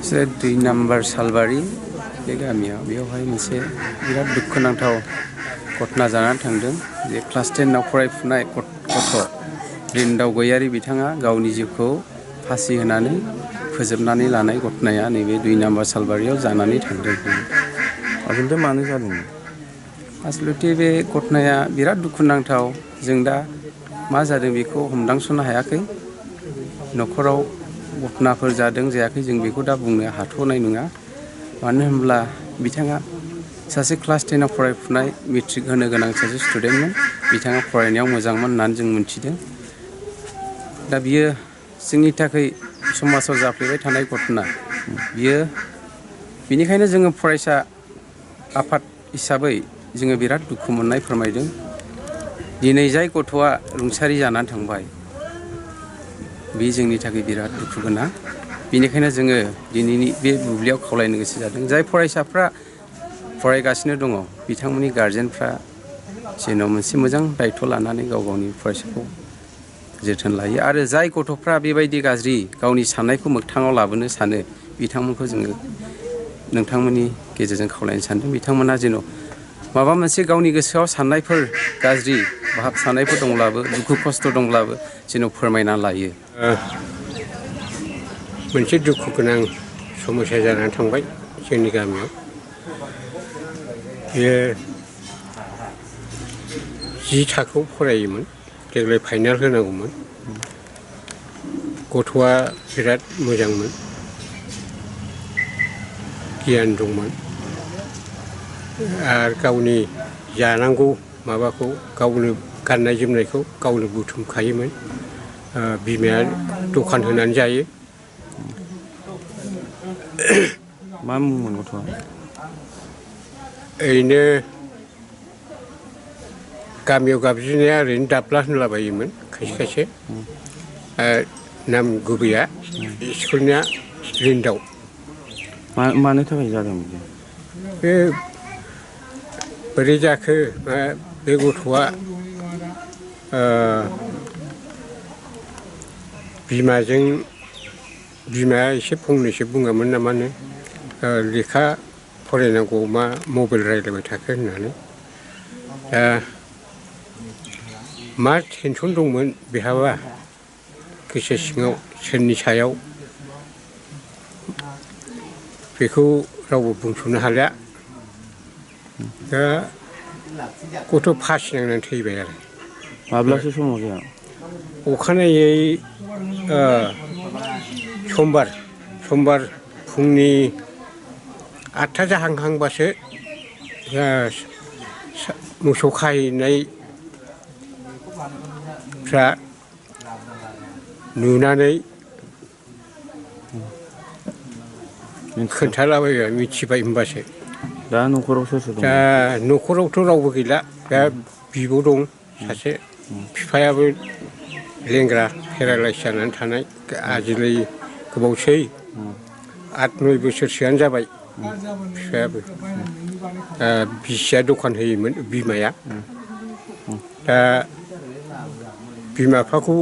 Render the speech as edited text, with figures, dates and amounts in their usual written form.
से 2 नम्बर सालबारि बे गामियाव बेवहाय मोनसे बिराद दुखुनांथाव घटना जानानै थांदों जे क्लास 10 आव फरायफुनाय गथ' रिन्दाव गयारि बिथाङा गावनि जिउखौ फासि होनानै फोजोबनानै लानाय घटनाया नैबे 2 नम्बर सालबारियाव जानानै थांदों। आसलथे मानो जादों? आसलथे बे घटनाया बिराद दुखुनांथाव। जों दा मा जादों बेखौ हमदांस'नो हायाखै। न'खराव घटनाफोर जादों जायाखै जों बेखौ दा बुंनो हाथ'नाय नङा। मानो होनब्ला बिथाङा सासे क्लास 10 आव फरायफुनाय मेट्रिक होनो गोनां सासे स्टुडेन्टमोन। बिथाङा फरायनायाव मोजांमोन होननानै जों मिथिदों। दा बियो जोंनि थाखाय समाजाव जाफ्लेबाय थानाय घटना। बिनिखायनो जोङो फरायसा आफाद हिसाबै जोङो बिराद दुखु मोननाय फोरमायदों। दिनै जाय गथ'आ रुंसारि जानानै थांबाय बे जोंनि थाखाय बिराद दुखु गोनां। बेनिखायनो जोङो दिनैनि बे बुब्लियाव खावलायनो गोसो जादों जाय फरायसाफ्रा फरायगासिनो दङ बिथांमोननि गारजेनफ्रा जेन' मोनसे मोजां दायथ' लानानै गाव गावनि फरायसाखौ जोथोन लायो आरो जाय गथ'फ्रा बेबायदि गाज्रि गावनि साननायखौ मोगथाङाव लाबोनो सानो बिथांमोनखौ जोङो नोंथांमोननि गेजेरजों खावलायनो सानदों बिथांमोना जेन' माबा मोनसे गावनि गोसोआव साननायफोर गाज्रि भाब साननायफोर दंब्लाबो दुखु खस्थ' दंब्लाबो जेन' फोरमायना लायो। मोनसे दुखु गोनां समस्या जानानै थांबाय जोंनि गामियाव। बेयो 10 थाखोआव फरायोमोन। देग्लाय फाइनाल होनांगौमोन। गथ'आ बिराद मोजांमोन। गियान दंमोन आरो गावनि जानांगौ माबाखौ गावनो गाननाय जोमनायखौ गावनो बुथुमखायोमोन। बिमाया दखान होनानै जायो। मा मुंमोन गथ'आ? ओरैनो गामियाव गाबज्रिनाया ओरैनो दाब्ला होनलाबायोमोन खायसे खायसे। नाम गुबैया स्कुलनिया रिन्दाव। मानो थाखाय जादों बिदि? बे बोरै जाखो बे गथ'आ बिमाया एसे फंनैसो बुङामोन नामानो लेखा फरायनांगौ मा मबाइल रायज्लायबाय थाखो होननानै। दा मा टेनसन दंमोन बेहाबा गोसो सिङाव सोरनि सायाव बेखौ रावबो बुंस'नो हालिया। दा गथ' फासि नांनानै थैबाय आरो। माब्लासो समाव जाया? अखानायै समबार फुंनि 8था जाहांहांबासो मोसौ खाहैनायफ्रा नुनानै खोन्थालाबायबाय मिथिबाय होनबासो। दा न'खराव सोर सोर दं? दा न'खरावथ' रावबो गैला। दा बिब' दं सासे। बिफायाबो लेंग्रा पेरालाइस जानानै थानाय आजिलै गोबावसै 8-9 बोसोरसोआनो जाबाय बिफायाबो। बिसिया दखान होयोमोन बिमाया। दा बिमा बिफाखौ